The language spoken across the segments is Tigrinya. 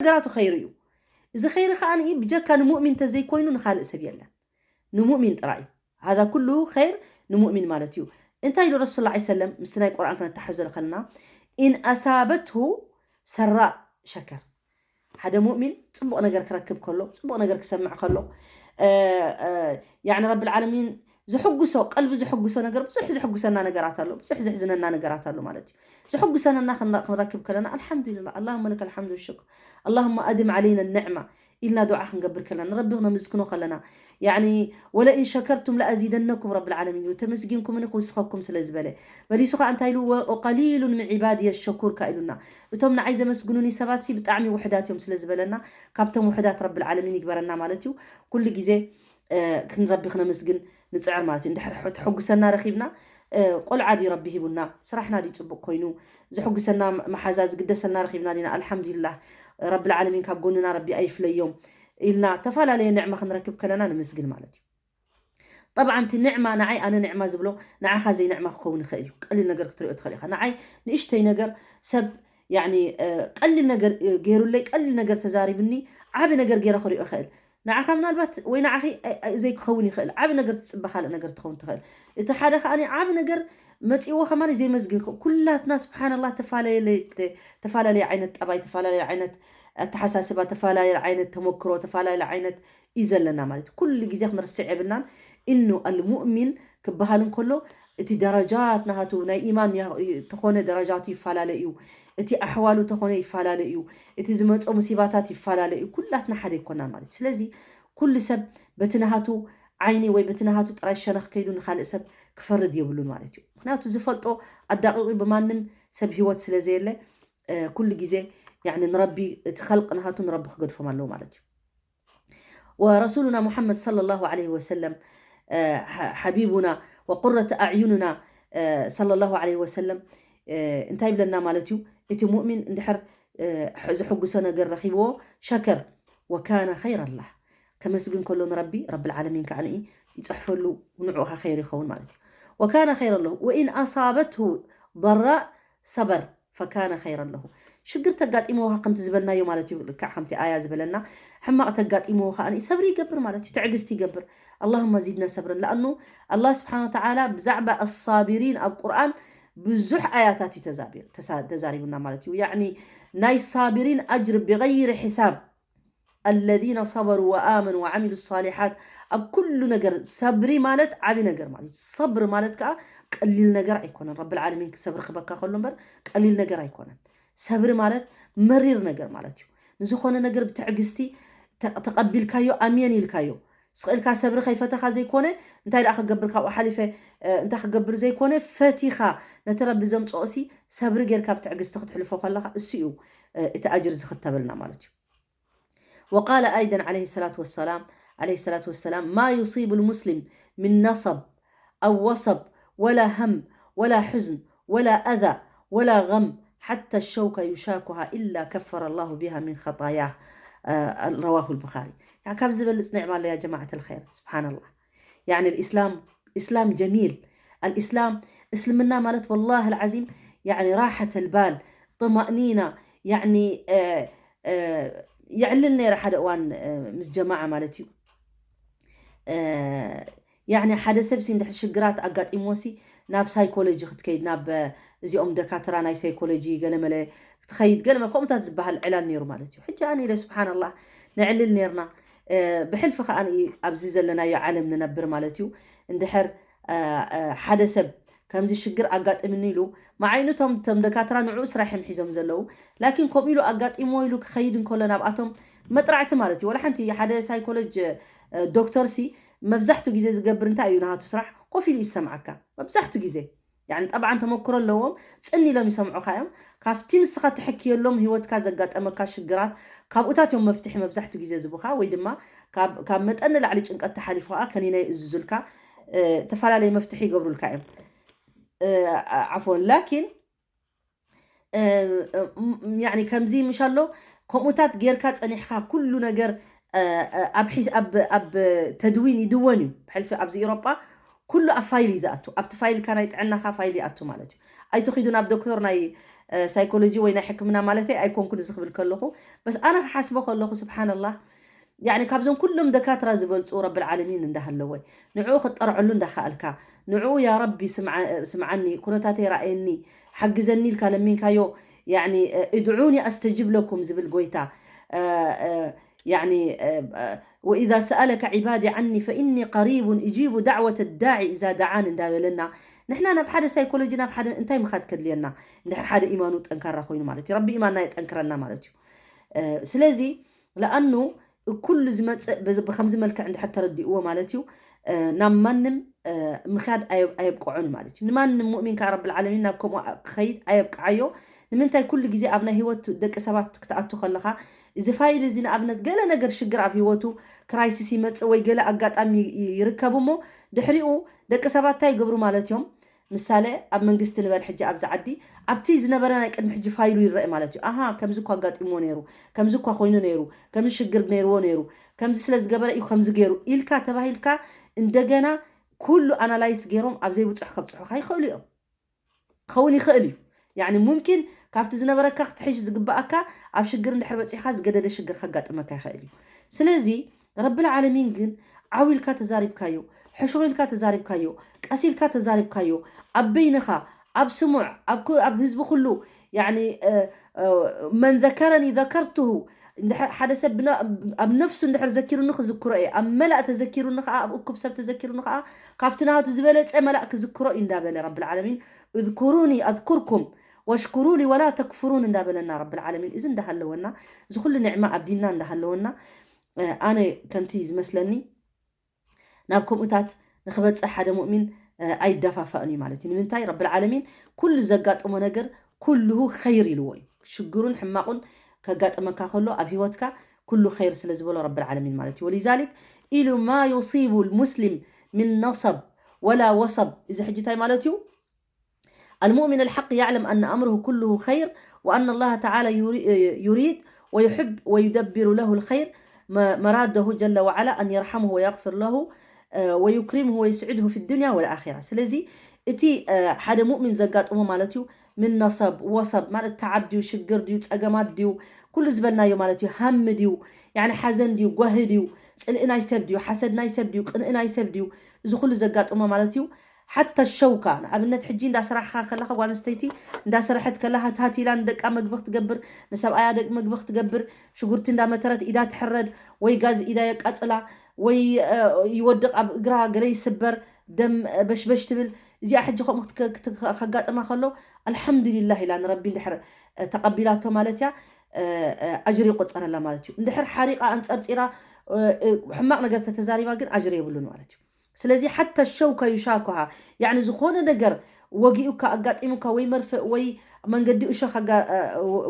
ነገራቱ ኸይሩ እዩ። እዚ ኸይሪ ከኣ ብጀካ ንሙእሚን እንተዘይኮይኑ ንኻልእ ሰብ የለን፣ ንሙእሚን ጥራይ እዩ። هذا ኩሉ ኸይር ንሙእሚን ማለት እዩ። እንታይ ኢሉ ረሱል ላ ሰለም? ምስቲ ናይ ቁርኣን ክነተሓዘሉ ከለና፣ ኢን ኣሳበትሁ ሰራእ ሸከር፣ ሓደ ሙእሚን ጽቡቕ ነገር ክረክብ ከሎ፣ ጽቡቕ ነገር ክሰምዕ ከሎ፣ እ፣ እ፣ ያኒ ረብል ዓለሚን ዝሕጉሶ፣ ቀልቢ ዝሕጉሶ ነገር፣ ብዙሕ ዝሕጉሰና ነገራት ኣሎ፣ ብዙሕ ዘሕዝነና ነገራት ኣሎ ማለት እዩ። ዝሕጉሰና ክንረ-፣ ክንረክብ ከለና፣ ኣልሓምዱሊላህ፣ ኣላሁመ ለከል ሓምዱ ወሽኩር፣ ኣላሁመ ኣድም ዓለይና ኒዕማ ኢልና ዱዓ ክንገብር ከለና፣ ንረቢ ክነመስግኖ ከለና፣ ያኒ ወለኢን ሸከርቱም ለኣዚደነኩም፣ ረብል ዓለሚን እዩ፣ ተመስጊንኩምኒ ክውስኸኩም ስለ ዝበለ። መሊሱ ከኣ እንታይ ኢሉ? ወቀሊሉን ሚን ዒባድየ ሸኩር ከኣ ኢሉና። እቶም ንዓይ ዘመስግኑኒ ሰባት ሲ ብጣዕሚ ውሕዳት እዮም ስለ ዝበለና፣ ካብቶም ውሕዳት ረብል ዓለሚን ይግበረና ማለት እዩ። ኩሉ ግዜ፣ እ፣ ክንረቢ ክነመስግን ንጽዕር ማለት እዩ። እንድሕር ሕ-፣ ተሐጉሰና ረኺብና፣ እ፣ ቆልዓ ድዩ ረቢ ሂቡና፣ ስራሕና ድዩ ጽቡቕ ኮይኑ፣ ዘሐጉሰና መሓዛ ዝግደሰልና ረኺብና ዲና፣ ኣልሓምዱሊላህ፣ ረብል ዓለሚን ካብ ጎንና ረቢ ኣይፍለዮም ኢልና፣ ተፈላለየ ንዕማ ክንረክብ ከለና ነመስግን ማለት እዩ። ጠብዓን እቲ ንዕማ ንዓይ ኣነ ንዕማ ዝብሎ ንዓኻ ዘይንዕማ ክኸውን ይኽእል እዩ። ቀሊል ነገር ክትሪኦ ትኽእል ኢኻ። ንዓይ ንእሽተይ ነገር ሰብ፣ ያኒ፣ እ፣ ቀሊል ነገር፣ እ፣ ገይሩለይ፣ ቀሊል ነገር ተዛሪብኒ፣ ዓቢ ነገር ገይረ ክሪኦ ይኽእል። ንዓኻ ምናልባት ወይ ንዓኺ፣ እ፣ እ፣ ዘይክኸውን ይኽእል። ዓቢ ነገር ትጽበ ካልእ ነገር ትኸውን ትኽእል። እቲ ሓደ ከኣ ዓቢ ነገር መጺእዎ ከማን ዘየመስግን ይኽእል። ኩላትና ስብሓንላህ ተፈላለየ፣ ተፈላለየ ዓይነት ጠባይ፣ ተፈላለየ ዓይነት ኣተሓሳስባ፣ ተፈላለየ ዓይነት ተመክሮ፣ ተፈላለየ ዓይነት እዩ ዘለና ማለት እዩ። ኩሉ ግዜ ክንርስዕ የብልናን። እኑ ኣልሙእሚን ክበሃል እንከሎ እቲ ደረጃት ናሃቱ ናይ ኢማን ያ-፣ ተኾነ ደረጃቱ ይፈላለ እዩ። እቲ ኣሕዋሉ ተኾነ ይፈላለ እዩ። እቲ ዝመጾ ሙሲባታት ይፈላለ እዩ። ኩላትና ሓደ ይኮና ማለት እዩ። ስለዚ ኩሉ ሰብ በቲ ናሃቱ ዓይኒ ወይ በቲ ናሃቱ ጥራይ ሸነኽ ከይዱ ንኻልእ ሰብ ክፈርድ የብሉን ማለት እዩ። ምክንያቱ ዝፈልጦ ኣዳቂቑ ብማንም ሰብ ህይወት ስለ ዘየለ፣ እ፣ ኩሉ ግዜ ያኒ ንረቢ እቲ ኸልቅ ናሃቱ ንረቢ ክገድፎም ኣለዎ ማለት እዩ። ወረሱሉና ሙሐመድ ሰለላሁ ዐለይሂ ወሰለም፣ እ፣ ሓ-፣ ሓቢቡና ወቁረት ኣዕዩኑና፣ እ፣ ሰለላሁ ዐለይሂ ወሰለም፣ እ፣ እንታይ ይብለና ማለት እዩ? እቲ ሙእሚን እንድሕር፣ እ፣ ሕ-፣ ዝሕጉሶ ነገር ረኺብዎ ሸከር ወካነ ኸይረላህ፣ ከመስግን ከሎ ንረቢ፣ ረብል ዓለሚን ከዓ ንኢ ይጽሕፈሉ፣ ንዕኡ ኸይር ይኸውን ማለት እዩ። ወካነ ኸይረ ለሁ ወኢን ኣሳበትሁ ضራእ ሰበር ፈካነ ኸይረ ለሁ። ሽግር ተጋጢምዎ ከምቲ ዝበልናዮ ማለት እዩ፣ ልክዕ ከምቲ ኣያ ዝበለና፣ ሕማቕ ተጋጢምዎ ከዓ ንኢ ሰብሪ ይገብር ማለት እዩ፣ ትዕግስቲ ይገብር። ኣላሁመ ዚድና ሰብረን። ለኣኑ ኣላህ ስብሓን ወተዓላ ብዛዕባ ኣሳቢሪን ኣብ ቁርኣን ብዙሕ ኣያታት እዩ ተዛቢ-፣ ተሳ-፣ ተዛሪቡና ማለት እዩ። ያዕኒ ናይ ሳቢሪን ኣጅር ብገይሪ ሕሳብ። الذين صبروا وآمنوا وعملوا الصالحات። ኣብ ኩሉ ነገር ሰብሪ ማለት ዓቢ ነገር ማለት እዩ። ሰብሪ ማለት ከዓ ቀሊል ነገር ኣይኮነን። ረብል ዓለሚን ክሰብሪ ክበካ ከሎ እምበር ቀሊል ነገር ኣይኮነን። ሰብሪ ማለት መሪር ነገር ማለት እዩ። ንዝኾነ ነገር ብትዕግስቲ ተ-፣ ተቐቢልካዮ፣ ኣምየን ኢልካዮ። ስቕ ኢልካ ሰብሪ ከይፈተኻ ዘይኮነ፣ እንታይ ደኣ ክገብር ካብኡ ሓሊፈ፣ እ፣ እንታይ ክገብር ዘይኮነ፣ ፈቲኻ ነቲ ረቢ ዘምጽኦ ሲ ሰብሪ ጌርካ ብትዕግስቲ ክትሕልፎ ከለኻ፣ እሱ እዩ፣ እ፣ እቲ ኣጅር ዝኽተበልና ማለት እዩ። وقال أيضا عليه الصلاة والسلام، عليه الصلاة والسلام: ما يصيب المسلم من نصب أو وصب ولا هم ولا حزن ولا أذى ولا غم حتى الشوكة يشاكها إلا كفر الله بها من خطاياه. آه، رواه البخاري. يعني، ካብ ዝበልጽ ኒዕማ ኣሎ ያ ጀማዓት ኣልኸይር። ስብሓንላህ። ያኒ፣ ኣልእስላም፣ እስላም ጀሚል። ኣልእስላም፣ እስልምና ማለት፣ ወላሂ ኣልዓዚም፣ ያኒ፣ ራሐት ኣልባል፣ ጥማእኒና፣ ያኒ፣ እ፣ እ፣ የዕልል ነይረ ሓደ እዋን፣ እ፣ ምስ ጀማዓ ማለት እዩ። እ፣ ያኒ፣ ሓደ ሰብ ሲ እንድሕር ሽግራት ኣጋጢምዎ ሲ ናብ ሳይኮሎጂ ክትከይድ፣ ናብ፣ እ፣ እዚኦም ደካትራ ናይ ሳይኮሎጂ ገለመለ ክትኸይድ፣ ገለመለ ከምኡታት ዝበሃል ዕላል ነይሩ ማለት እዩ። ሕጂ ኣነ ኢለ፣ ስብሓንላህ፣ ነዕልል ነይርና። እ፣ ብሕልፊ ከኣ ንኢ ኣብዚ ዘለናዮ ዓለም ንነብር ማለት እዩ። እንድሕር፣ እ፣ እ፣ ሓደ ሰብ ከምዚ ሽግር ኣጋጥምኒ ኢሉ፣ መዓይኑ እቶም፣ እቶም ደካትራ ንዕኡ ስራሕ እዮም ሒዞም ዘለዉ። ላኪን ከምኡ ኢሉ ኣጋጢምዎ ኢሉ ክኸይድ እንከሎ ናብኣቶም መጥራዕቲ ማለት እዩ። ወላ ሓንቲ ሓደ ሳይኮሎጂ፣ እ፣ ዶክተር ሲ መብዛሕቱ ግዜ ዝገብር እንታይ እዩ ናሃቱ ስራሕ? ኮፍ ኢሉ ይሰምዓካ መብዛሕቱ ግዜ። ያኒ፣ ጠብዓን ተመክሮ ኣለዎም፣ ጽን ኢሎም ይሰምዑኻ እዮም። ካብቲ ንስኻ ትሕክየሎም ህይወትካ ዘጋጠመካ ሽግራት፣ ካብኡታት እዮም መፍትሒ መብዛሕቱ ግዜ ዝቡኻ፣ ወይ ድማ ካብ፣ ካብ መጠን ንላዕሊ ጭንቀት ተሓሊፉ ከኣ ከኒነ ይእዝዙልካ፣ እ፣ ተፈላለየ መፍትሒ ይገብሩልካ እዮም። እ፣ ዓ-፣ ዓፍወን፣ ላኪን፣ እ፣ እ፣ ም-፣ ያኒ፣ ከምዚ ምሽ ኣሎ፣ ከምኡታት ጌርካ ጸኒሕካ ኩሉ ነገር፣ እ፣ እ፣ ኣብ ሒስ-፣ ኣብ፣ ኣብ ተድዊን ይድወን እዩ። ብሕልፊ ኣብዚ ኤውሮጳ ኩሉ ኣብ ፋይል እዩ ዝኣቱ። ኣብቲ ፋይልካ ናይ ጥዕናኻ ፋይል ይኣቱ ማለት እዩ። ኣይትኺዱ ናብ ዶክተር ናይ፣ ሳይኮሎጂ ወይ ናይ ሕክምና ማለተይ ኣይኮንኩን እዚ ክብል ከለኹ፣ በስ ኣነ ክሓስቦ ከለኹ ስብሓንላህ፣ ያኒ ካብዞም ኩሎም ደካትራ ዝበልፁ ረብል ዓለሚን እንዳሃለወ፣ ንዕኡ ክጠርዐሉ እንዳኸኣልካ፣ ንዕኡ ያ ረቢ ስምዓኒ፣ ኩነታተይ ረኣየኒ፣ ሓግዘኒ ኢልካ ለሚንካዮ፣ ያኒ እድዑኒ ኣስተጅብ ለኩም ዝብል ጎይታ፣ ያኒ ወኢዛ ሰኣለከ ዒባዲ ዓኒ ፈኢኒ ቀሪቡን እጂቡ ዳዕወተ ዳዒ ኢዛ ደዓን እንዳበለና፣ ንሕና ናብ ሓደ ሳይኮሎጂ፣ ናብ ሓደ እንታይ ምኻድ ከድልየና? እንድሕር ሓደ ኢማኑ ጠንካራ ኮይኑ ማለት እዩ። ረቢ ኢማንና የጠንክረና ማለት እዩ። ስለዚ ለኣኑ ኩሉ ዝመፅእ ብከምዚ መልክዕ እንድሕር ተረዲእዎ ማለት እዩ፣ ናብ ማንም ምኽያድ ኣየብቅዖን ማለት እዩ። ንማንም ሙእሚን ከዓ ረብል ዓለሚን ናብ ከምኡ ክኸይድ ኣየብቅዓዮ። ንምንታይ ኩሉ ግዜ ኣብ ናይ ህይወት ደቂ ሰባት ክትኣቱ ከለኻ፣ እዚ ፋይል እዚ ንኣብነት ገለ ነገር ሽግር ኣብ ህይወቱ ክራይሲስ ይመጽእ ወይ ገለ ኣጋጣሚ ይርከብ እሞ ድሕሪኡ ደቂ ሰባት እንታይ ይገብሩ ማለት እዮም? ምሳሌ ኣብ መንግስቲ ንበል ሕጂ ኣብዚ ዓዲ ኣብቲ ዝነበረ ናይ ቅድሚ ሕጂ ፋይሉ ይረአ ማለት እዩ። ኣሃ ከምዚ እኳ ኣጋጢሞ ነይሩ፣ ከምዚ እኳ ኮይኑ ነይሩ፣ ከምዚ ሽግር ነይርዎ ነይሩ፣ ከምዚ ስለ ዝገበረ እዩ ከምዚ ገይሩ ኢልካ ተባሂልካ እንደገና ኩሉ ኣናላይስ ገይሮም ኣብ ዘይብፅሑ ከብፅሑካ ይኽእሉ እዮም። ክኸውን ይኽእል እዩ። ያኒ ሙምኪን ካብቲ ዝነበረካ ክትሕሽ ዝግባኣካ ኣብ ሽግር እንድሕር በፂኻ ዝገደደ ሽግር ከጋጥመካ ይኽእል እዩ። ስለዚ ረብል ዓለሚን ግን ዓው ኢልካ ተዛሪብካዮ፣ ሕሹኽ ኢልካ ተዛሪብካዮ፣ ቀስ ኢልካ ተዛሪብካዮ፣ ኣብ በይንኻ፣ ኣብ ስሙዕ፣ ኣብ ኩ- ኣብ ህዝቢ ኩሉ ያኒ መን ዘከረኒ ዘከርትሁ እንድሕር ሓደ ሰብ ብና- ኣብ ነፍሱ እንድሕር ዘኪሩኒ ክዝክሮ እየ፣ ኣብ መላእ ተዘኪሩኒ ከዓ፣ ኣብ እኩብ ሰብ ተዘኪሩኒ ከዓ ካብቲ ናቱ ዝበለፀ መላእ ክዝክሮ እዩ እንዳበለ ረብል ዓለሚን እዝኩሩኒ ኣዝኩርኩም ወሽኩሩሊ ወላ ተክፍሩን እንዳበለና ረብል ዓለሚን እዚ እንዳሃለወና፣ እዚ ኩሉ ንዕማ ኣብ ዲንና እንዳሃለወና፣ ኣነ ከምቲ ዝመስለኒ ናብ ከምኡታት ንክበፅሕ ሓደ ሙእሚን ኣይደፋፋእን እዩ ማለት እዩ። ንምንታይ? ረብል ዓለሚን ኩሉ ዘጋጥሞ ነገር ኩልሁ ኸይር ኢልዎ እዩ። ሽግሩን ሕማቑን ከጋጥመካ ከሎ ኣብ ህይወትካ ኩሉ ኸይር ስለ ዝበሎ ረብል ዓለሚን ማለት እዩ። ወሊዛሊክ ኢሉ ማ ዩሲቡ ልሙስሊም ምን ነሰብ ወላ ወሰብ፣ እዚ ሕጂ እንታይ ማለት እዩ? المؤمن الحق يعلم أن أمره كله خير، وأن الله تعالى يري- يريد ويحب ويدبر له الخير، م- مراده جل وعلا أن يرحمه ويغفر له، آه، ويكرمه ويسعده في الدنيا والآخرة. ስለዚ እቲ ሓደ ሙእሚን ዘጋጥሞ ማለት እዩ ምን ነሰብ ወሰብ ማለት ተዓብ ድዩ ሽግር ድዩ ጸገማት ድዩ ኩሉ ዝበልናዮ ማለት እዩ ሃም ድዩ ያኒ ሓዘን ድዩ ጓሂ ድዩ ጽልኢ ናይ ሰብ ድዩ ሓሰድ ናይ ሰብ ድዩ ቅንኢ ናይ ሰብ ድዩ እዚ ኩሉ ዘጋጥሞ ማለት እዩ ሓታ ሸውካ ንኣብነት ሕጂ እንዳሰራሕካ ከለካ ጓል ኣንስተይቲ እንዳሰረሐት ከላ ሃትሃት ኢላ ንደቃ መግቢ ክትገብር ንሰብኣያ ደቂ መግቢ ክትገብር ሽጉርቲ እንዳመተረት ኢዳ ትሕረድ ወይ ጋዝ ኢዳ የቃፅላ ወይ ይወድቕ ኣብ እግራ ገለ ይስበር ደም በሽበሽ ትብል እዚኣ ሕጂ ከምኡ ከጋጥማ ከሎ ኣልሓምዱሊላህ ኢላ ንረቢ እንድሕር ተቐቢላቶ ማለት እያ ኣጅሪ ይቆፀረላ ማለት እዩ እንድሕር ሓሪቓ ኣንፀርፂራ ሕማቕ ነገር ተተዛሪባ ግን ኣጅሪ የብሉን ማለት እዩ ስለዚ ሓታ ሸውካ ዩሻኩሃ ያኒ ዝኾነ ነገር ወጊኡካ ኣጋጢሙካ ወይ መርፍእ ወይ መንገዲ እሾኽ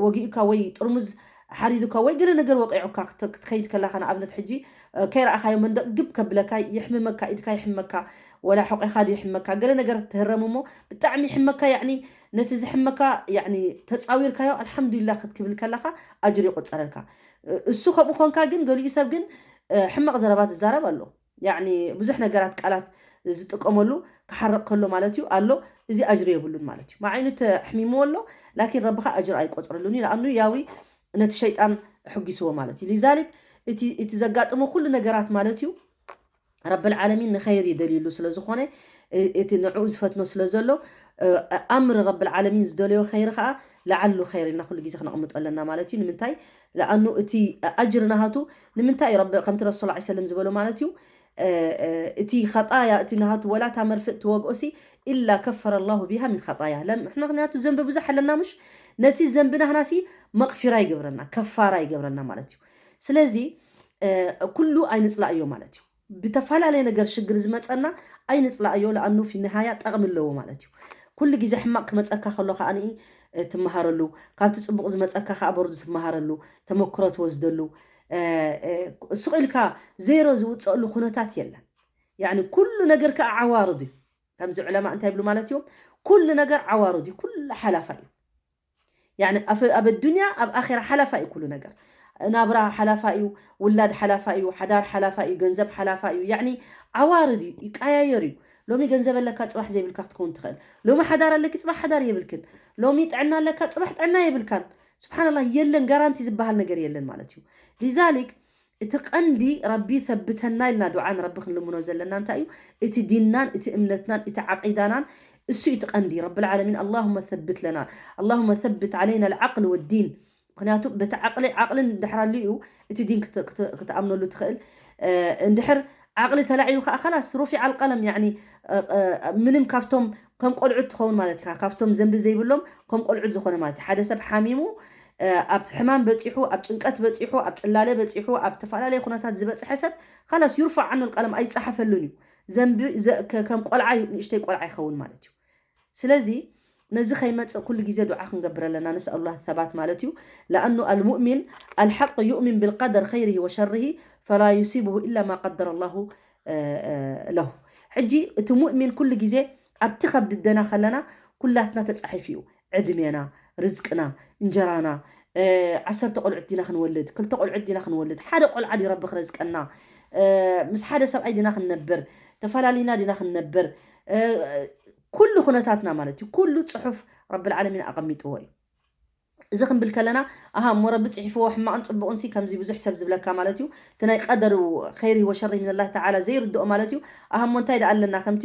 ወጊኡካ ወይ ጥርሙዝ ሓሪዱካ ወይ ገለ ነገር ወቂዑካ ክትከይድ ከላካ ንኣብነት ሕጂ ከይረኣኻዮ መንደቕ ግብ ከብለካ ይሕምመካ ኢድካ ይሕመካ ወላ ሕቆኻ ዶ ይሕመካ ገለ ነገር ትህረም እሞ ብጣዕሚ ይሕመካ ያኒ ነቲ ዝሕመካ ያኒ ተፃዊርካዮ ኣልሓምዱሊላ ክትክብል ከላካ ኣጅር ይቁፀረልካ እሱ ከምኡ ኮንካ ግን ገሊኡ ሰብ ግን ሕማቕ ዘረባ ዝዛረብ ኣሎ ያኒ ብዙሕ ነገራት ቃላት ዝጥቀመሉ ክሓርቕ ከሎ ማለት እዩ ኣሎ እዚ ኣጅሪ የብሉን ማለት እዩ ማዓይኑ ተሕሚምዎ ኣሎ ላኪን ረብኻ ኣጅር ኣይቆፅረሉን እዩ ንኣኑ ያዊ ነቲ ሸይጣን ሕጊስዎ ማለት እዩ ሊዛሊክ እቲ ዘጋጥሞ ኩሉ ነገራት ማለት እዩ ረብል ዓለሚን ንኸይር ይደልዩሉ ስለ ዝኾነ እቲ ንዕኡ ዝፈትኖ ስለ ዘሎ ኣምር ረብል ዓለሚን ዝደለዮ ኸይር ከዓ ለዓሉ ኸይር ኢልና ኩሉ ግዜ ክነቕምጦ ኣለና ማለት እዩ ንምንታይ ለኣኑ እቲ ኣጅር ናሃቱ ንምንታይ እዩ ከምቲ ረሱል ላ ሰለም ዝበሎ ማለት እዩ እቲ ኸጣያ እቲ ናሃቱ ወላታ መርፍእ ትወግኦሲ ኢላ ከፈረ ላሁ ቢሃ ምን ኸጣያ ምክንያቱ ዘንቢ ብዙሕ ኣለና ምሽ ነቲ ዘንቢ ናህናሲ መቕፊራ ይገብረና ከፋራ ይገብረና ማለት እዩ ስለዚ ኩሉ ኣይንፅላእዮ ማለት እዩ ብተፈላለየ ነገር ሽግር ዝመፀና ኣይንፅላእዮ ለኣኑ ፊ ንሃያ ጠቕሚ ኣለዎ ማለት እዩ ኩሉ ግዜ ሕማቕ ክመፀካ ከሎ ከዓ ትመሃረሉ ካብቲ ፅቡቕ ዝመፀካ ከዓ በርዱ ትመሃረሉ ተመክሮ ትወስደሉ ስቕ ኢልካ ዜሮ ዝውፀአሉ ኩነታት የለን ያኒ ኩሉ ነገር ከዓ ዓዋርድ እዩ ከምዚ ዕለማ እንታይ ይብሉ ማለት እዮም ኩሉ ነገር ዓዋርድ እዩ ኩሉ ሓላፋ እዩ ያኒ ኣብ ኣዱንያ ኣብ ኣኼራ ሓላፋ እዩ ኩሉ ነገር ናብራ ሓላፋ እዩ ውላድ ሓላፋ እዩ ሓዳር ሓላፋ እዩ ገንዘብ ሓላፋ እዩ ያኒ ዓዋርድ እዩ ይቀያየር እዩ ሎሚ ገንዘብ ኣለካ፣ ጽባሕ ዘይብልካ ክትከውን ትኽእል። ሎሚ ሓዳር ኣለኪ፣ ጽባሕ ሓዳር የብልክን። ሎሚ ጥዕና ኣለካ፣ ጽባሕ ጥዕና የብልካን። ስብሓንላህ፣ የለን ጋራንቲ ዝበሃል ነገር የለን ማለት እዩ። ሊዛሊክ እቲ ቀንዲ ረቢ ثبتና ኢልና ዱዓ ንረቢ ክንልምኖ ዘለና እንታይ እዩ? እቲ ዲንናን እቲ እምነትናን እቲ ዓቂዳናን እሱ እዩ እቲ ቀንዲ። ረብል ዓለሚን ኣላሁመ ثبت ለና፣ ኣላሁመ ثبت ዓለይና ልዓቅል ወዲን። ምክንያቱ በቲ ዓቅሊ ዓቅልን ድሕር ኣልዩ እዩ እቲ ዲን ክት- ክት- ክትኣምነሉ ትኽእል። እንድሕር ዓቕሊ ተላዒሉ ከዓ ከላስ ሩፊዕ ኣልቀለም ያኒ ምንም ካብቶም ከም ቆልዑት ትኸውን ማለት ኢኻ። ካብቶም ዘንቢ ዘይብሎም ከም ቆልዑት ዝኾነ ማለት እዩ። ሓደ ሰብ ሓሚሙ ኣብ ሕማም በፂሑ፣ ኣብ ጭንቀት በፂሑ፣ ኣብ ፅላለ በፂሑ፣ ኣብ ተፈላለየ ኩነታት ዝበፅሐ ሰብ ከላስ ዩርፋዕ ዓኑ ቀለም ኣይፀሓፈሉን እዩ። ዘንቢ ከም ቆልዓ እዩ፣ ንእሽተይ ቆልዓ ይኸውን ማለት እዩ። ስለዚ ነዚ ከይመፅእ ኩሉ ግዜ ዱዓ ክንገብር ኣለና። ነስኣሉላህ ሰባት ማለት እዩ። ለኣኑ ኣልሙእሚን ኣልሓቅ ዩእሚን ብልቀደር ኸይርሂ ወሸርሂ ፈላ ዩሲብሁ ኢላ ማ ቀደረ ላሁ ለሁ። ሕጂ እቲ ሙእሚን ኩሉ ግዜ ኣብቲ ከብዲ ደና ከለና ኩላትና ተፃሒፉ እዩ። ዕድሜና፣ ርዝቅና፣ እንጀራና፣ ዓሰርተ ቆልዑት ዲና ክንወልድ፣ ክልተ ቆልዑት ዲና ክንወልድ፣ ሓደ ቆልዓ ድዩ ረቢ ክረዝቀና፣ ምስ ሓደ ሰብኣይ ዲና ክንነብር፣ ተፈላሊና ዲና ክንነብር፣ ኩሉ ኩነታትና ማለት እዩ። ኩሉ ፅሑፍ ረብል ዓለሚን ኣቐሚጥዎ እዩ። እዚ ክንብል ከለና ኣሃ እሞ ረቢ ፅሒፍዎ ሕማቕን ፅቡቕን ሲ ከምዚ ብዙሕ ሰብ ዝብለካ ማለት እዩ። እቲ ናይ ቀደር ኸይሪ ወሸሪ ምንላህ ተዓላ ዘይርድኦ ማለት እዩ። ኣሃ እሞ እንታይ ደኣ ኣለና ከምቲ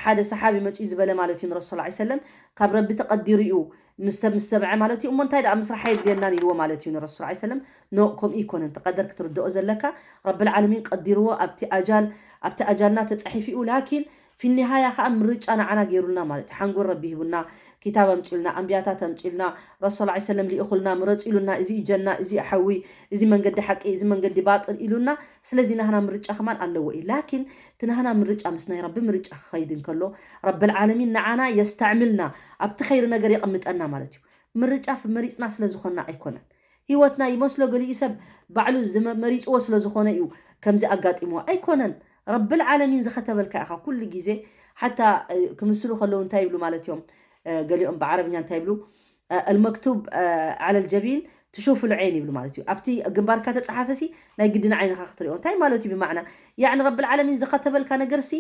ሓደ ሰሓቢ መፅኡ ዝበለ ማለት እዩ ንረሱል ሰለም ካብ ረቢ ተቐዲሩ እዩ ምስ ምስ ሰብዐ ማለት እዩ። እሞ እንታይ ደኣ ምስራሕ የድልየናን ኢልዎ ማለት እዩ ንረሱል ሰለም። ኖ ከምኡ ይኮነን። እቲ ቀደር ክትርድኦ ዘለካ ረብል ዓለሚን ቀዲርዎ ኣብቲ ኣጃል ኣብቲ ኣጃልና ተፃሒፉ እዩ። ላኪን ፊኒሃያ ከዓ ምርጫ ንዓና ገይሩልና ማለት እዩ። ሓንጎል ረቢ ሂቡና፣ ኪታብ ኣምፅኡልና፣ ኣንቢያታት ኣምፅኡልና፣ ረሱል ሰለም ልኢኹልና፣ ምረፁ ኢሉና፣ እዚ እዩ ጀና፣ እዚ እዩ ሓዊ፣ እዚ መንገዲ ሓቂ፣ እዚ መንገዲ ባጥል ኢሉና። ስለዚ ናህና ምርጫ ከማን ኣለዎ እዩ። ላኪን እቲ ናህና ምርጫ ምስ ናይ ረቢ ምርጫ ክኸይድ እንከሎ ረብል ዓለሚን ንዓና የስተዕምልና ኣብቲ ኸይሪ ነገር የቐምጠና ማለት እዩ። ምርጫ መሪፅና ስለ ዝኾንና ኣይኮነን። ህይወትና ይመስሎ ገሊኡ ሰብ ባዕሉ ዝመ- መሪፅዎ ስለ ዝኾነ እዩ ከምዚ ኣጋጢምዎ ኣይኮነን። ረብል ዓለሚን ዝኸተበልካ ኢኻ ኩሉ ግዜ። ሓታ ክምስሉ ከለዉ እንታይ ይብሉ ማለት እዮም? ገሊኦም ብዓረብኛ እንታይ ይብሉ? ኣልመክቱብ ዓለል ጀቢን ትሹፉ ልዐይን ይብሉ ማለት እዩ። ኣብቲ ግንባርካ ተፃሓፈ ሲ ናይ ግድን ዓይንኻ ክትሪኦ እንታይ ማለት እዩ? ብማዕና ያዕኒ ረብል ዓለሚን ዝኸተበልካ ነገር ሲ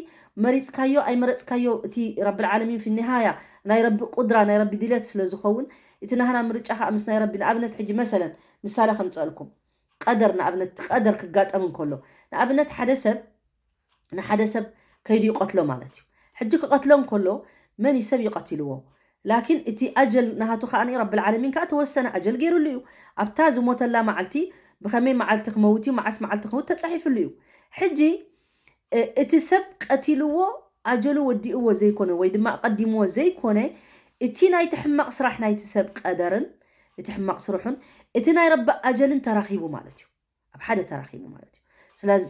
መሪፅካዮ ኣይመረፅካዮ እቲ ረብል ዓለሚን ፊኒሃያ ናይ ረቢ ቁድራ ናይ ረቢ ድሌት ስለ ዝኸውን እቲ ናህና ምርጫ ከዓ ምስ ናይ ረቢ ንኣብነት ሕጂ መሰለን ምሳሌ ከምፀልኩም ቀደር ንኣብነት እቲ ቀደር ክጋጠም እንከሎ ንኣብነት ሓደ ሰብ ንሓደ ሰብ ከይዱ ይቐትሎ ማለት እዩ። ሕጂ ክቐትሎ እንከሎ መን እዩ ሰብ ይቐትልዎ? ላኪን እቲ ኣጀል ናሃቱ ከዓ ረብል ዓለሚን ከዓ ተወሰነ ኣጀል ገይሩሉ እዩ። ኣብታ ዝሞተላ መዓልቲ ብኸመይ መዓልቲ ክመውት እዩ፣ መዓስ መዓልቲ ክመውት ተፃሒፍሉ እዩ። ሕጂ እቲ ሰብ ቀቲልዎ ኣጀሉ ወዲእዎ ዘይኮነ ወይ ድማ ኣቐዲምዎ ዘይኮነ እቲ ናይቲ ሕማቕ ስራሕ ናይቲ ሰብ ቀደርን እቲ ሕማቕ ስርሑን እቲ ናይ ረቢ ኣጀልን ተራኺቡ ማለት እዩ። ኣብ ሓደ ተራኺቡ ማለት እዩ።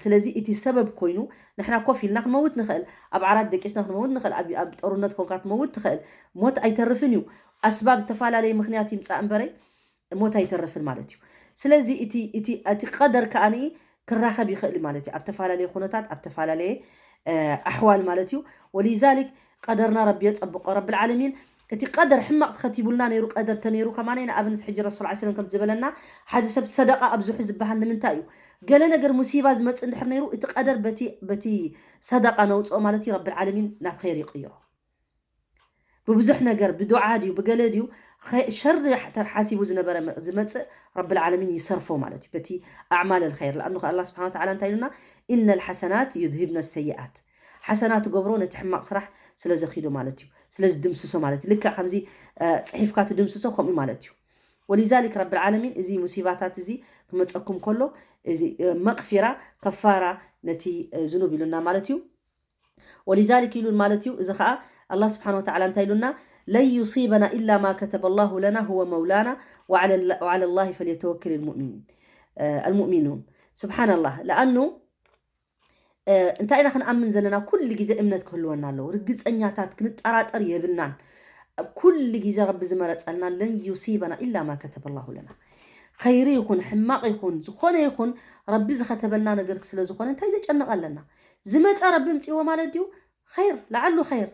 ስለዚ እቲ ሰበብ ኮይኑ ንሕና ኮፍ ኢልና ክንመውት ንኽእል፣ ኣብ ዓራት ደቂስና ክንመውት ንኽእል፣ ኣብ ጦርነት ኮንካ ክትመውት ትኽእል። ሞት ኣይተርፍን እዩ። ኣስባብ ዝተፈላለየ ምኽንያት ይምፃእ እምበረይ ሞት ኣይተርፍን ማለት እዩ። ስለዚ እቲ ቀደር ከኣ ክራኸብ ይኽእል ማለት እዩ ኣብ ተፈላለየ ኩነታት ኣብ ተፈላለየ ኣሕዋል ማለት እዩ። ወሊዛሊክ ቀደርና ረቢ የፀብቆ ረብል ዓለሚን። እቲ ቀደር ሕማቕ ተኸቲቡልና ነይሩ ቀደር ተነይሩ ከማነይ ንኣብነት ሕጂ ረሱል ዓ ሰለም ከም ዝበለና ሓደ ሰብ ሰደቃ ኣብዝሑ ዝበሃል ንምንታይ እዩ? ገለ ነገር ሙሲባ ዝመፅእ እንድሕር ነይሩ እቲ ቀደር በቲ በቲ ሰደቃ ነውፅኦ ማለት እዩ ረብል ዓለሚን ናብ ኸይር ይቕይሮ። ብብዙሕ ነገር ብዱዓ ድዩ ብገለ ድዩ ኸ- ሸሪ ተሓሲቡ ዝነበረ መ- ዝመፅእ ረብል ዓለሚን ይሰርፎ ማለት እዩ በቲ ኣዕማል ልኸይር። ለኣኑ ኣላ ስብሓን ወተዓላ እንታይ ኢሉና? ኢነ ልሓሰናት ዩዝሂብነ ሰይኣት። ሓሰና ትገብሮ ነቲ ሕማቕ ስራሕ ስለ ዘኺዶ ማለት እዩ፣ ስለ ዝድምስሶ ማለት እዩ። ልክዕ ከምዚ እ፣ ፅሒፍካ ትድምስሶ ከምኡ ማለት እዩ። ወሊዛሊክ ረብል ዓለሚን እዚ ሙሲባታት እዚ ክመፀኩም ከሎ እዚ እ፣ መቕፊራ ከፋራ ነቲ እ፣ ዝኑብ ኢሉና ማለት እዩ። ወሊዛሊክ ኢሉን ማለት እዩ። እዚ ከዓ ኣላ ስብሓን ወተዓላ እንታይ ኢሉና? ለን ዩሲበና ኢላ ማ ከተበ ላሁ ለና ሁወ መውላና ወዓለ ላሂ ፈልየተወክል ልሙእሚኒን እ፣ ኣልሙእሚኑን። ስብሓን ኣላህ ለኣኑ እንታይ ኢና ክንኣምን ዘለና? ኩሉ ግዜ እምነት ክህልወና ኣለዎ። ርግፀኛታት ክንጠራጠር የብልናን። ኩሉ ግዜ ረቢ ዝመረፀልና ለን ዩሲበና ኢላ ማ ከተበ ላሁ ለና። ኸይሪ ይኹን ሕማቕ ይኹን ዝኾነ ይኹን ረቢ ዝኸተበልና ነገር ስለ ዝኾነ እንታይ ዘጨንቕ ኣለና? ዝመፀ ረቢ ምፅዎ ማለት ድዩ? ኸይር ለዓሉ ኸይር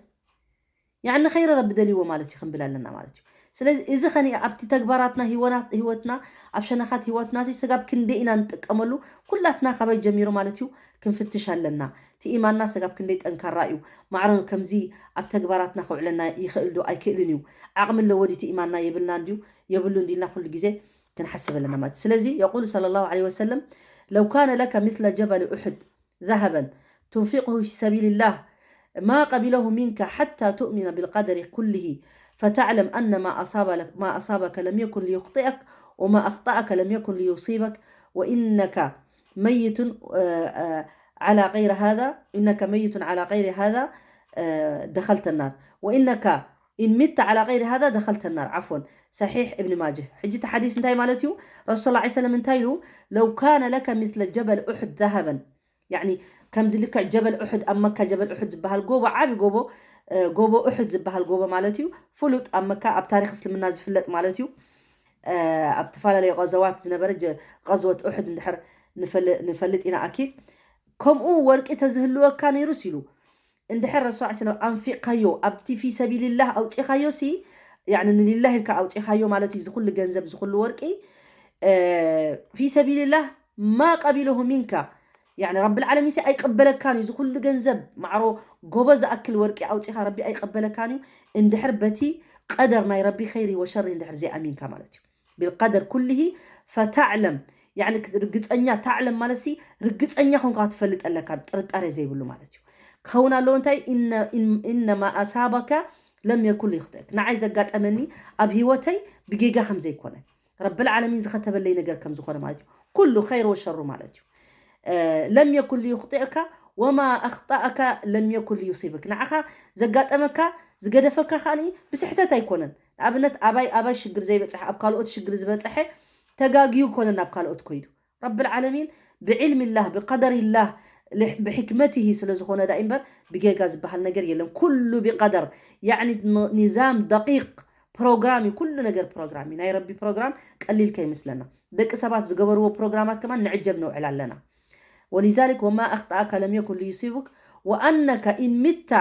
ያዕኒ ኸይሪ ረቢ ደልይዎ ማለት እዩ ክንብል ኣለና ማለት እዩ። ስለዚ እዚ ኸኒ ኣብቲ ተግባራትና፣ ህይወትና፣ ኣብ ሸነኻት ህይወትና ሲ ስጋብ ክንደይ ኢና ንጥቀመሉ? ኩላትና ካበይ ጀሚሩ ማለት እዩ ክንፍትሽ ኣለና። እቲ ኢማንና ስጋብ ክንደይ ጠንካራ እዩ? ማዕረን ከምዚ ኣብ ተግባራትና ከውዕለና ይኽእል ዶ ኣይክእልን እዩ? ዓቕሚ ኣለዎ ድዩ እቲ ኢማንና? የብልና እንድዩ የብሉ እንዲልና ኩሉ ግዜ ክንሓስብ ኣለና ማለት እዩ። ስለዚ የቁሉ ሰለላሁ ዐለይሂ ወሰለም፣ ለው ካነ ለከ ሚስለ ጀበል ኡሕድ ذهبا تنفقه في سبيل الله ما قبله منك حتى تؤمن بالقدر كله فتعلم أن ما أصاب لك ما أصابك لم يكن ليخطئك وما أخطأك لم يكن ليصيبك وإنك ميت آه، آه، على غير هذا إنك ميت على غير هذا آه، دخلت النار وإنك إن مت على غير هذا دخلت النار عفوا صحيح ابن ماجه حجة حديث انتهي مالتيو رسول الله عليه وسلم انتهي له لو كان لك مثل جبل أحد ذهبا يعني ከምዚ ልክዕ ጀበል ኡሕድ ኣብ መካ ጀበል ኡሕድ ዝበሃል ጎቦ ዓቢ ጎቦ ጎቦ ኡሕድ ዝበሃል ጎቦ ማለት እዩ ፍሉጥ ኣብ መካ ኣብ ታሪክ እስልምና ዝፍለጥ ማለት እዩ ኣብ ዝተፈላለዩ ቀዘዋት ዝነበረ ቀዝወት ኡሕድ እንድሕር ንፈልጥ ኢና ኣኪድ ከምኡ ወርቂ ተዝህልወካ ነይሩስ ኢሉ እንድሕር ረሱ ስለም ኣንፊቕካዮ ኣብቲ ፊ ሰቢልላህ ኣውፂኻዮ ሲ ንሊላህ ኢልካ ኣውፂኻዮ ማለት እዩ ዝኩሉ ገንዘብ ዝኩሉ ወርቂ ፊ ሰቢልላህ ማ ቀቢለሁ ሚንካ ረቢ ልዓለሚን ሲ ኣይቀበለካን እዩ ዝኩሉ ገንዘብ ማዕሮ ጎቦ ዝኣክል ወርቂ ኣውፂኻ ረቢ ኣይቀበለካን እዩ እንድሕር በቲ ቀደር ናይ ረቢ ኸይሪ ወሸሪ እንድሕር ዘይኣሚንካ ማለት እዩ ቢልቀደር ኩልሂ ፈታዕለም ርግፀኛ ታዕለም ማለት ሲ ርግፀኛ ኮንካ ትፈልጥ ኣለካ ጥርጣሬ ዘይብሉ ማለት እዩ ክኸውን ኣለዎ እንታይ ኢነማ ኣሳበካ ለም የኩን ይኽጥእክ ንዓይ ዘጋጠመኒ ኣብ ህይወተይ ብጌጋ ከም ዘይኮነ ረብል ዓለሚን ዝኸተበለይ ነገር ከም ዝኾነ ማለት እዩ ኩሉ ኸይር ወሸሩ ማለት እዩ ለም የኩን ሊዩኽጢእካ ወማ ኣኽጣእካ ለም የኩን ሊዩሲብክ ንዓኻ ዘጋጠመካ ዝገደፈካ ከኣ ብስሕተት ኣይኮነን ንኣብነት ኣባይ ኣባይ ሽግር ዘይበፅሐ ኣብ ካልኦት ሽግር ዝበፅሐ ተጋግዩ ኮነ ናብ ካልኦት ኮይዱ ረብል ዓለሚን ብዕልሚ ላህ ብቀደር ላህ ብሕክመትሂ ስለ ዝኾነ ዳ እምበር ብጌጋ ዝበሃል ነገር የለን ኩሉ ብቀደር ያዕኒ ኒዛም ደቂቅ ፕሮግራም እዩ ኩሉ ነገር ፕሮግራም እዩ ናይ ረቢ ፕሮግራም ቀሊል ከይመስለና ደቂ ሰባት ዝገበርዎ ፕሮግራማት ከማን ንዕጀብ ነውዕል ኣለና ولذلك وما أخطأك لم يكن ليصيبك وأنك إن مت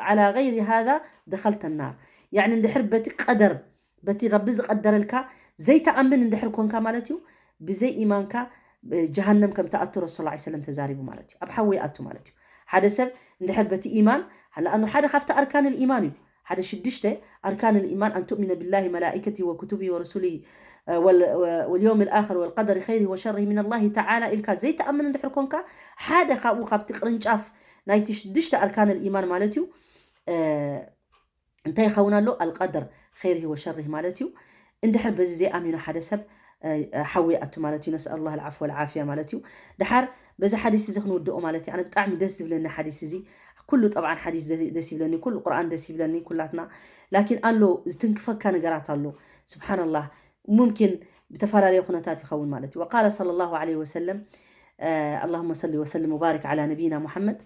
على غير هذا دخلت النار يعني እንድሕር በቲ ቀደር በቲ ረቢ ዝቀደረልካ ዘይተኣምን እንድሕር ኮንካ ማለት እዩ ብዘይ ኢማንካ ጀሃነም ከም ትኣቱ ረሱል ላ ሰለም ተዛሪቡ ማለት እዩ ኣብ ሓዊ ይኣቱ ማለት እዩ ሓደ ሰብ እንድሕር በቲ ኢማን ለኣኑ ሓደ ካብቲ ኣርካን ልኢማን እዩ ሓደ ሽዱሽተ ኣርካን ልኢማን ኣን ትእሚነ ብላሂ መላኢከቲ ወክቱቢ ወረሱሊ ወልዮም ልኣክር ወልቀደር ኸይሪ ወሸሪ ምን ላሂ ተዓላ ኢልካ ዘይተኣምን እንድሕር ኮንካ ሓደ ካብኡ ካብቲ ቅርንጫፍ ናይቲ ሽዱሽተ ኣርካን ልኢማን ማለት እዩ እንታይ ይኸውን ኣሎ ኣልቀደር ኸይርሂ ወሸርሂ ማለት እዩ እንድሕር በዚ ዘይኣሚኑ ሓደ ሰብ ሓዊ ኣቱ ማለት እዩ ነስኣል ላ ልዓፍ ወልዓፍያ ማለት እዩ ድሓር በዚ ሓዲስ እዚ ክንውድኦ ማለት እዩ ኣነ ብጣዕሚ ደስ ዝብለኒ ሓዲስ እዚ ኩሉ ጠብዓን ሓዲስ ደስ ይብለኒ ኩሉ ቁርኣን ደስ ይብለኒ ኩላትና ላኪን ኣሎ ዝትንክፈካ ነገራት ኣሎ ስብሓንላህ ሙምኪን ብተፈላለየ ኩነታት ይኸውን ማለት እዩ ወቃለ صلى الله عليه وسلم اللهم صل وسلم وبارك على نبينا محمد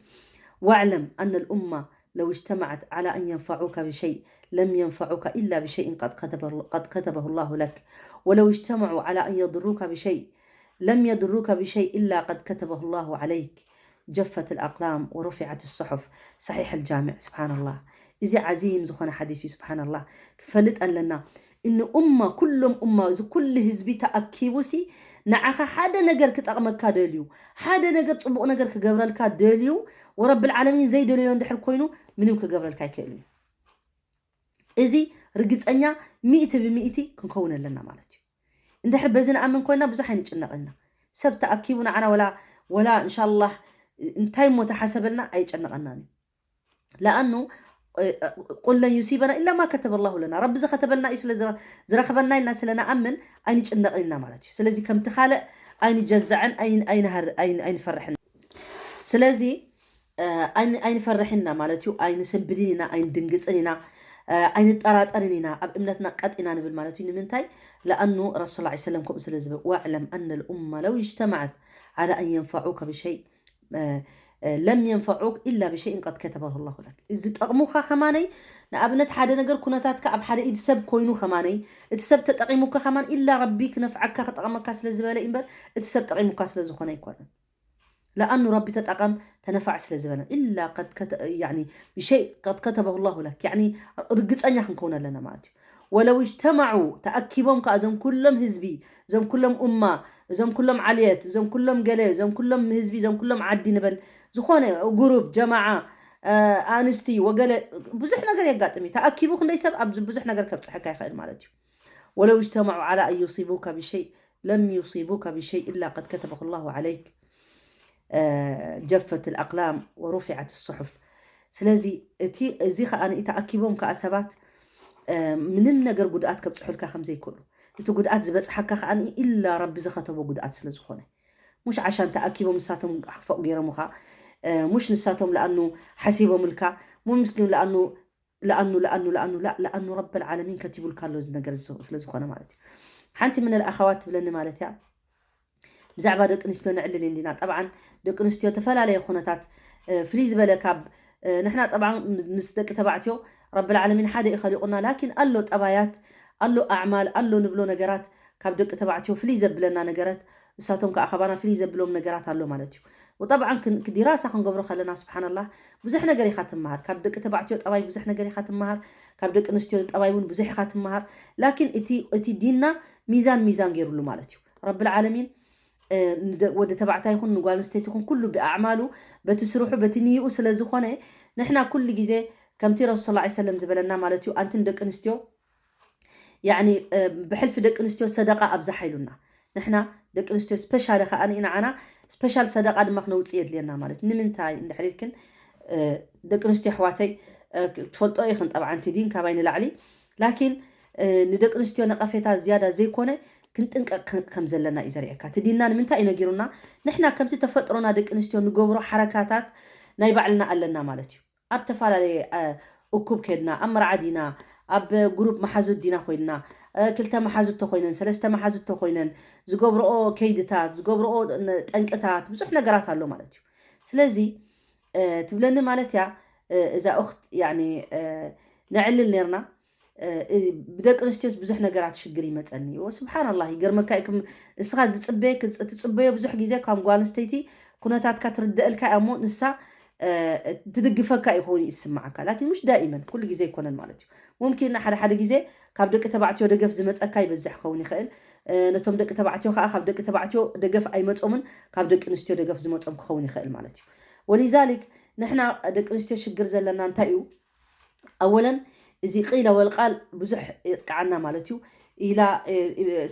واعلم أن الأمة لو اجتمعت على أن ينفعوك بشيء لم ينفعوك إلا بشيء قد كتبه, قد كتبه الله لك ولو اجتمعوا على أن يضروك بشيء لم يضروك بشيء إلا قد كتبه الله عليك جفت الأقلام ورفعت الصحف صحيح الجامع سبحان الله إذا عظيم زخنا حديثي سبحان الله كفلت أن لنا እኒ ኡማ ኩሎም ኡማ እዚ ኩሉ ህዝቢ ተኣኪቡ ሲ ንዓኻ ሓደ ነገር ክጠቕመካ ደልዩ ሓደ ነገር ፅቡቕ ነገር ክገብረልካ ደልዩ ወረብል ዓለሚን ዘይደለዮ እንድሕር ኮይኑ ምንም ክገብረልካ ኣይክእል እዩ እዚ ርግፀኛ ሚእቲ ብሚእቲ ክንከውን ኣለና ማለት እዩ እንድሕር በዚ ንኣምን ኮይና ብዙሕ ኣይንጭነቕ ኢና ሰብ ተኣኪቡ ንዓና ወላ ወላ እንሻላህ እንታይ እሞ ተሓሰበልና ኣይጨነቐናን እዩ ለኣኑ ቁል ለን ዩሲበና ኢላ ማ ከተበ ላሁ ለና ረቢ ዝከተበልና እዩ ስለ ዝረክበና ኢልና ስለ ንኣምን ኣይንጭነቕን ኢና ማለት እዩ ስለዚ ከምቲ ካልእ ኣይንጀዘዕን ኣይንፈርሕን ስለዚ ኣይንፈርሕን ኢና ማለት እዩ ኣይንስንብድን ኢና ኣይንድንግፅን ኢና ኣይንጠራጠርን ኢና ኣብ እምነትና ቀጥ ኢና ንብል ማለት እዩ ንምንታይ ለኣኑ ረሱል ላ ሰለም ከምኡ ስለ ዝብል واعلم أن الأمة لو اجتمعت على أن ينفعوك بشيء لم ينفعوك إلا بشيء قد كتبه الله لك ዝጠቕሙኻ ከማነይ ንኣብነት ሓደ ነገር ኩነታትካ ኣብ ሓደ ኢድ ሰብ ኮይኑ ከማነይ እቲ ሰብ ተጠቒሙካ ከማን ኢላ ረቢ ክነፍዓካ ክጠቕመካ ስለ ዝበለ እምበር እቲ ሰብ ጠቒሙካ ስለ ዝኾነ ኣይኮነን ለኣኑ ረቢ ተጠቐም ተነፋዕ ስለ ዝበለ ኢላ ብሸይ ቀድ ከተበሁ ላሁ ለክ ርግፀኛ ክንከውን ኣለና ማለት እዩ ወለው እጅተማዑ፣ ተኣኪቦም ከኣ እዞም ኩሎም ህዝቢ፣ እዞም ኩሎም ኡማ፣ እዞም ኩሎም ዓልየት፣ እዞም ኩሎም ገለ፣ እዞም ኩሎም ህዝቢ፣ እዞም ኩሎም ዓዲ ንበል፣ ዝኾነ ጉሩብ፣ ጀማዓ፣ ኣንስቲ ወገለ፣ ብዙሕ ነገር የጋጥም እዩ። ተኣኪቡ ክንደይ ሰብ ኣብ ብዙሕ ነገር ከብፅሐካ ይኽእል ማለት እዩ። ወለው እጅተማዑ ዓላ ኣን ዩሲቡካ ብሸይ ለም ዩሲቡካ ብሸይ ኢላ ቀድ ከተበሁ ላሁ ዓለይክ። ጀፈት ኣልኣቅላም ወሩፊዐት ሱሑፍ። ስለዚ እቲ እዚ ከዓ ተኣኪቦም ከዓ ሰባት ምንም ነገር ጉድኣት ከብፅሑልካ ከምዘይክእሉ፣ እቲ ጉድኣት ዝበፅሓካ ከዓ ኢላ ረቢ ዝኸተቦ ጉድኣት ስለዝኾነ፣ ሙሽ ዓሻን ተኣኪቦም ንሳቶም ፎቕ ገይሮምኻ፣ ሙሽ ንሳቶም ለኣኑ ሓሲቦምልካ፣ ሙምስኪን ለኣኑ ለኣኑ ለኣኑ ለኣኑ ላ ለኣኑ ረበል ዓለሚን ከቲቡልካ ኣሎ እዚ ነገር ስለዝኾነ ማለት እዩ። ሓንቲ ምን ኣልኣኸዋት ትብለኒ ማለት እያ፣ ብዛዕባ ደቂ ኣንስትዮ ንዕልል እንዲና። ጠብዓን ደቂ ኣንስትዮ ተፈላለየ ኩነታት ፍልይ ዝበለ ካብ ንሕና ጠብዓ ምስ ደቂ ተባዕትዮ ረብል ዓለሚን ሓደ እዩ ኸሊቑና። ላኪን ኣሎ ጠባያት፣ ኣሎ ኣዕማል፣ ኣሎ ንብሎ ነገራት ካብ ደቂ ተባዕትዮ ፍልይ ዘብለና ነገራት፣ እሳቶም ከዓ ካባና ፍልይ ዘብሎም ነገራት ኣሎ ማለት እዩ። ወጠብዓን ዲራሳ ክንገብሮ ከለና ስብሓንላህ ብዙሕ ነገር ኢኻ ትመሃር። ካብ ደቂ ተባዕትዮ ጠባይ ብዙሕ ነገር ኢኻ ትመሃር። ካብ ደቂ ኣንስትዮ ጠባይ እውን ብዙሕ ኢኻ ትመሃር። ላኪን እቲ ዲንና ሚዛን ሚዛን ገይሩሉ ማለት እዩ። ረብል ዓለሚን ወዲ ተባዕታይ ይኹን ንጓል ኣንስተይቲ ይኹን ኩሉ ብኣዕማሉ በቲ ስርሑ በቲ ንይኡ ስለ ዝኾነ ንሕና ኩሉ ግዜ ከምቲ ረሱል ሰለላሁ ዐለይሂ ወሰለም ዝበለና ማለት እዩ። ኣንትን ደቂ ኣንስትዮ ያኒ ብሕልፊ ደቂ ኣንስትዮ ሰደቃ ኣብዛሓ ኢሉና። ንሕና ደቂ ኣንስትዮ ስፔሻል ከኣ ንዓና ስፔሻል ሰደቃ ድማ ክነውፅእ የድልየና ማለት እዩ። ንምንታይ እንድሕር ኢልክን ደቂ ኣንስትዮ ኣሕዋተይ ትፈልጦ ኢኽን ጠብዓ እቲ ዲን ካባይ ንላዕሊ። ላኪን ንደቂ ኣንስትዮ ነቐፌታ ዝያዳ ዘይኮነ ክንጥንቀቕ ከም ዘለና እዩ ዘርእየካ። እቲ ዲንና ንምንታይ እዩ ነጊሩና? ንሕና ከምቲ ተፈጥሮና ደቂ ኣንስትዮ ንገብሮ ሓረካታት ናይ ባዕልና ኣለና ማለት እዩ። ኣብ ተፈላለየ እኩብ ከድና ኣብ መርዓ ዲና ኣብ ግሩፕ መሓዙት ዲና ኮይንና ክልተ መሓዙት ተኮይነን ሰለስተ መሓዙት ተኮይነን ዝገብርኦ ከይድታት ዝገብርኦ ጠንቅታት ብዙሕ ነገራት ኣሎ ማለት እዩ። ስለዚ ትብለኒ ማለት እያ እዛ ኡክት ያኒ ነዕልል ነርና ብደቂ ኣንስትዮስ ብዙሕ ነገራት ሽግር ይመፀኒ። ስብሓንላህ ይገርመካ እዩ። እስኻ ዝፅበየ ትፅበዮ ብዙሕ ግዜ ካብ ጓል ኣንስተይቲ ኩነታትካ ትርደአልካ እያ እሞ ንሳ ትድግፈካ ይኸውን ይስማዓካ። ላኪን ምሽ ዳኢመን ኩሉ ግዜ ኣይኮነን ማለት እዩ። ሙምኪን ሓደ ሓደ ግዜ ካብ ደቂ ተባዕትዮ ደገፍ ዝመፀካ ይበዝሕ ክኸውን ይኽእል። ነቶም ደቂ ተባዕትዮ ከዓ ካብ ደቂ ተባዕትዮ ደገፍ ኣይመፆምን፣ ካብ ደቂ ኣንስትዮ ደገፍ ዝመፆም ክኸውን ይኽእል ማለት እዩ። ወሊዛሊክ ንሕና ደቂ ኣንስትዮ ሽግር ዘለና እንታይ እዩ? ኣወለን እዚ ቂለ ወልቃል ብዙሕ የጥቅዓና ማለት እዩ። ኢላ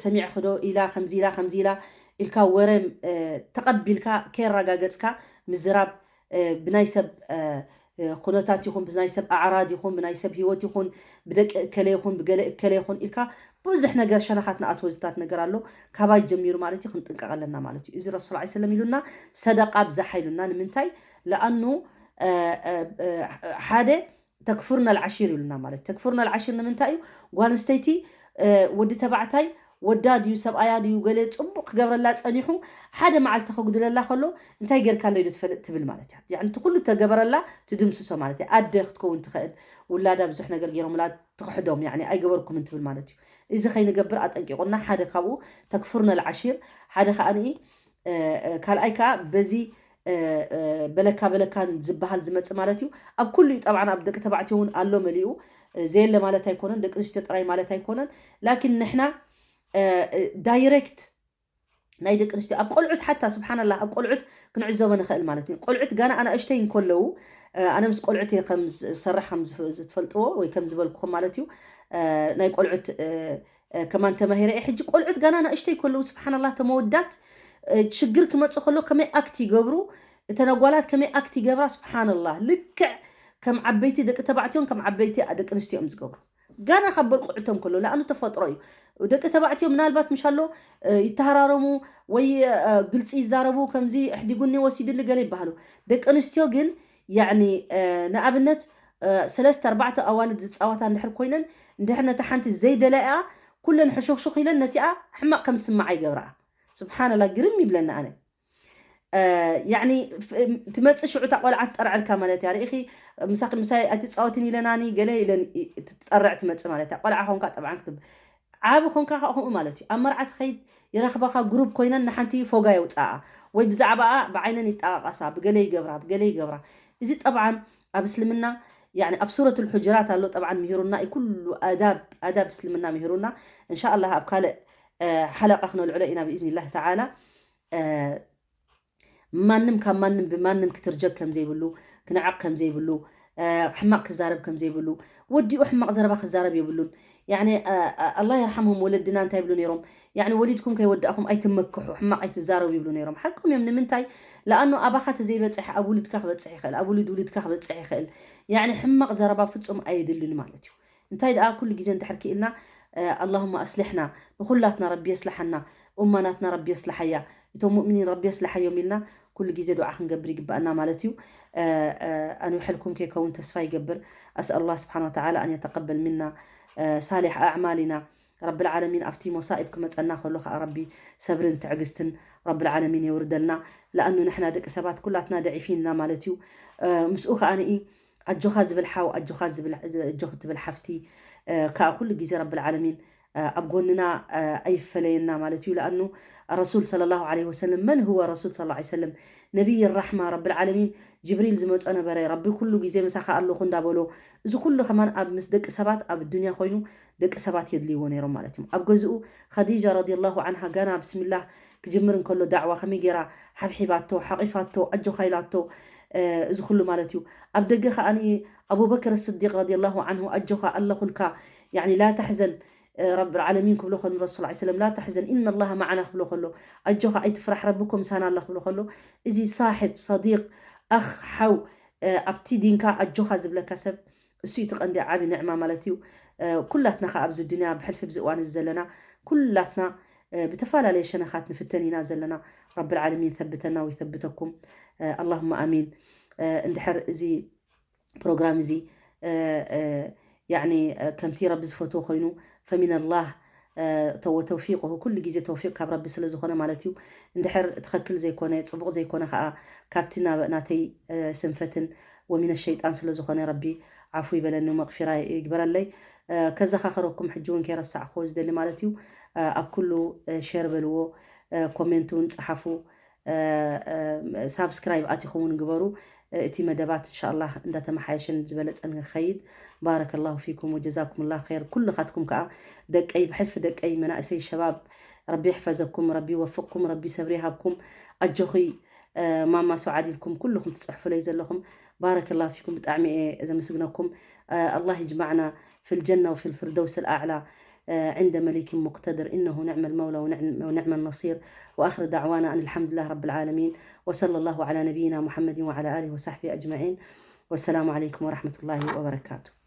ሰሚዕኽዶ ኢላ ከምዚ ኢላ ከምዚ ኢላ ኢልካ ወረ ተቐቢልካ ከየረጋገፅካ ምዝራብ ብናይ ሰብ ኩነታት ይኹን ብናይ ሰብ ኣዕራድ ይኹን ብናይ ሰብ ህይወት ይኹን ብደቂ እከለ ይኹን ብገለ እከለ ይኹን ኢልካ ብዙሕ ነገር ሸነኻት ንኣትወ ዝታት ነገር ኣሎ። ካባይ ጀሚሩ ማለት እዩ ክንጥንቀቕ ኣለና ማለት እዩ። እዚ ረሱል ዐለይሂ ሰለም ኢሉና ሰደቃ ብዛሓ ኢሉና። ንምንታይ? ለኣኑ ሓደ ተክፍርና ልዓሺር ይብሉና ማለት እዩ። ተክፍርና ልዓሺር ንምንታይ እዩ? ጓል ኣንስተይቲ ወዲ ተባዕታይ ወዳ ድዩ ሰብኣያ ድዩ ገለ ፅቡቅ ክገብረላ ፀኒሑ ሓደ መዓልቲ ከጉድለላ ከሎ እንታይ ጌርካ ኣለይ ዶ ትፈልጥ ትብል ማለት እያ። ያኒ እቲ ኩሉ ተገበረላ ትድምስሶ ማለት እያ። ኣደ ክትከውን ትኽእል ውላዳ ብዙሕ ነገር ገይሮምላ ትኽሕዶም ያኒ ኣይገበርኩምን ትብል ማለት እዩ። እዚ ከይንገብር ኣጠንቂቁና ሓደ ካብኡ ተክፍርና ልዓሺር ሓደ ከዓኒ ካልኣይ ከዓ በዚ በለካ በለካ ዝበሃል ዝመፅእ ማለት እዩ። ኣብ ኩሉ እዩ ጠብዓን ኣብ ደቂ ተባዕትዮ እውን ኣሎ መሊኡ ዘየለ ማለት ኣይኮነን። ደቂ ኣንስትዮ ጥራይ ማለት ኣይኮነን። ላኪን ንሕና ዳይሬክት ናይ ደቂ ኣንስትዮ ኣብ ቆልዑት ሓታ ስብሓንላ ኣብ ቆልዑት ክንዕዘቦ ንኽእል ማለት እዩ። ቆልዑት ጋና ኣናእሽተይ እንከለዉ ኣነ ምስ ቆልዑት እየ ከም ዝሰርሕ ከም ዝትፈልጥዎ ወይ ከም ዝበልኩኹም ማለት እዩ። ናይ ቆልዑት ከማን ተማሂረ እየ። ሕጂ ቆልዑት ጋና ናእሽተይ ከለዉ ስብሓንላ ተመወዳት ሽግር ክመፅእ ከሎ ከመይ ኣክት ይገብሩ እተን ኣጓላት ከመይ ኣክት ይገብራ ስብሓንላ ልክዕ ከም ዓበይቲ ደቂ ተባዕትዮን ከም ዓበይቲ ደቂ ኣንስትዮ እዮም ዝገብሩ። ጋና ካብ በልቁዕቶም ከሎ ለኣኑ ተፈጥሮ እዩ። ደቂ ተባዕትዮ ምናልባት ምሻሎ ይተሃራረሙ ወይ ግልፂ ይዛረቡ ከምዚ ኣሕዲጉኒ ወሲዱሊ ገለ ይበሃሉ። ደቂ ኣንስትዮ ግን ያኒ ንኣብነት ሰለስተ ኣርባዕተ ኣዋልድ ዝፃወታ እንድሕር ኮይነን እንድሕር ነታ ሓንቲ ዘይደለያ ኩለን ሕሹኽሹኽ ኢለን ነቲኣ ሕማቕ ከም ስማዓ ይገብርኣ። ስብሓንላ ግርም ይብለኒ ኣነ። ያኒ ትመፅእ ሽዑ እታ ቆልዓ ትጠርዐልካ ማለት እያ። ርኢኺ ምሳኺ ምሳይ ኣይትፃወትን ኢለናኒ ገለ ኢለን ትጠርዕ ትመፅእ ማለት እያ። ቆልዓ ኾንካ ጠብዓን ክትብ ዓብ ኾንካ ከዓ ከምኡ ማለት እዩ። ኣብ መርዓ ትኸይድ ይረኽባኻ ግሩፕ ኮይነን ንሓንቲ ፎጋ የውፅኣ ወይ ብዛዕባኣ ብዓይነን ይጠቃቀሳ ብገለ ይገብራ ብገለ ይገብራ። እዚ ጠብዓን ኣብ እስልምና ያኒ ኣብ ሱረቱል ሑጅራት ኣሎ ጠብዓን ምሂሩና እዩ፣ ኩሉ ኣዳብ ኣዳብ እስልምና ምሂሩና። እንሻኣላህ ኣብ ካልእ ሓለቃ ክነልዕሎ ኢና ብኢዝኒላህ ተዓላ። ማንም ካብ ማንም ብማንም ክትርጀግ ከም ዘይብሉ፣ ክነዕቕ ከም ዘይብሉ፣ ሕማቕ ክዛረብ ከም ዘይብሉ፣ ወዲኡ ሕማቕ ዘረባ ክዛረብ የብሉን። ያኒ ኣላህ የርሓምሁም ወለድና እንታይ ይብሉ ነይሮም? ያኒ ወሊድኩም ከይወዳእኹም ኣይትመክሑ፣ ሕማቕ ኣይትዛረቡ ይብሉ ነይሮም። ሓቆም እዮም። ንምንታይ? ለኣኑ ኣባኻ ተዘይበፅሐ ኣብ ውልድካ ክበፅሕ ይኽእል፣ ኣብ ውልድ ውልድካ ክበፅሕ ይኽእል። ያኒ ሕማቕ ዘረባ ፍፁም ኣየድልን ማለት እዩ። እንታይ ደኣ ኩሉ ግዜ እንድሕር ክኢልና ኣላሁማ ኣስሊሕና፣ ንኹላትና ረቢ የስልሓና፣ ኡማናትና ረቢ የስልሓያ፣ እቶም ሙእሚኒን ረቢ የስልሓዮም ኢልና ኩሉ ግዜ ዱዓ ክንገብር ይግባኣና ማለት እዩ። ኣንውሐልኩም ከይከውን ተስፋ ይገብር። ኣስኣል ላህ ስብሓን ወተዓላ ኣን የተቀበል ሚና ሳሊሕ ኣዕማሊና። ረብል ዓለሚን ኣብቲ ሞሳኢብ ክመፀና ከሎ ከዓ ረቢ ሰብርን ትዕግስትን ረብል ዓለሚን የውርደልና። ለኣኑ ንሕና ደቂ ሰባት ኩላትና ደዒፊንና ማለት እዩ። ምስኡ ከዓ ንኢ ኣጆኻ ዝብል ሓው ኣጆኻ ዝብል ኣጆኺ ትብል ሓፍቲ ከዓ ኩሉ ግዜ ረብል ዓለሚን ኣብ ጎንና ኣይፈለየና ማለት እዩ። ለኣኑ ረሱል ሰለላሁ ዐለይሂ ወሰለም መን ሁወ ረሱል ሰለላሁ ዐለይሂ ወሰለም ነቢይ ራሕማ ረብል ዓለሚን ጅብሪል ዝመጾ ነበረ። ረቢ ኩሉ ግዜ ምሳኻ ኣለኹ እንዳበሎ እዚ ኩሉ ከማን ኣብ ምስ ደቂ ሰባት ኣብ ዱንያ ኮይኑ ደቂ ሰባት የድልይዎ ነይሮም ማለት እዮም። ኣብ ገዝኡ ኸዲጃ ረዲየላሁ ዐንሃ ጋና ብስሚላህ ክጅምር እንከሎ ዳዕዋ ከመይ ገይራ ሓብሒባቶ ሓቂፋቶ ኣጆኻ ኢላቶ እዚ ኩሉ ማለት እዩ። ኣብ ደገ ከኣ ኣቡበክር ስዲቅ ረዲየላሁ ዐንሁ ኣጆኻ ኣለኹልካ ያኒ ላ ተሕዘን ረብል ዓለሚን ክብሎ ከሎ ረሱል ላ ሰለም ላ ተሕዘን ኢነ ላሃ መዓና ክብሎ ከሎ ኣጆኻ ኣይትፍራሕ ረቢ እኮ ምሳና ኣሎ ክብሎ ከሎ እዚ ሳሕብ ሰዲቅ ኣኽ ሓው ኣብቲ ዲንካ ኣጆኻ ዝብለካ ሰብ እሱ እዩ እቲ ቀንዲ ዓቢ ንዕማ ማለት እዩ። ኩላትና ከ ኣብዚ ዱንያ ብሕልፊ ኣብዚ እዋን እዚ ዘለና ኩላትና ብተፈላለየ ሸነኻት ንፍተን ኢና ዘለና። ረብል ዓለሚን ይሰብተና ወይሰብተኩም ኣላሁማ ኣሚን። እንድሕር እዚ ፕሮግራም እዚ ያኒ ከምቲ ረቢ ዝፈትዎ ኮይኑ ፈሚነላህ ወተውፊቅሁ ኩሉ ግዜ ተውፊቅ ካብ ረቢ ስለ ዝኾነ ማለት እዩ። እንድሕር ትኸክል ዘይኮነ ፅቡቕ ዘይኮነ ከዓ ካብቲ ናተይ ስንፈትን ወሚነ ሸይጣን ስለ ዝኾነ ረቢ ዓፉ ይበለኒ መቕፊራ ይግበረለይ። ከዘኻኸረኩም ሕጂ እውን ከይረሳዕክዎ ዝደሊ ማለት እዩ። ኣብ ኩሉ ሼር በልዎ፣ ኮሜንት እውን ፀሓፉ። ሳብስክራይብ ኣቲኹም እውን ግበሩ። እቲ መደባት እንሻላህ እንዳተመሓየሸን ዝበለፀን ክኸይድ። ባረከላሁ ፊኩም ወጀዛኩም ላ ኸይር። ኩልኻትኩም ከዓ ደቀይ ብሕልፊ ደቀይ መናእሰይ ሸባብ ረቢ ይሕፈዘኩም፣ ረቢ ይወፍቅኩም፣ ረቢ ሰብሪ ይሃብኩም። ኣጆኺ ማማ ሰዓድ ኢልኩም ኩልኹም ትፅሕፉለይ ዘለኹም ባረከላሁ ፊኩም ብጣዕሚ እየ ዘመስግነኩም። ኣላህ ይጅማዕና ፊል ጀና ወፊል ፍርደውስ ኣልኣዕላ። عند مليك مقتدر إنه نعم المولى ونعم النصير. وآخر دعوانا أن الحمد لله رب العالمين. وصلى الله على نبينا محمد وعلى آله وصحبه أجمعين. والسلام عليكم ورحمة الله وبركاته.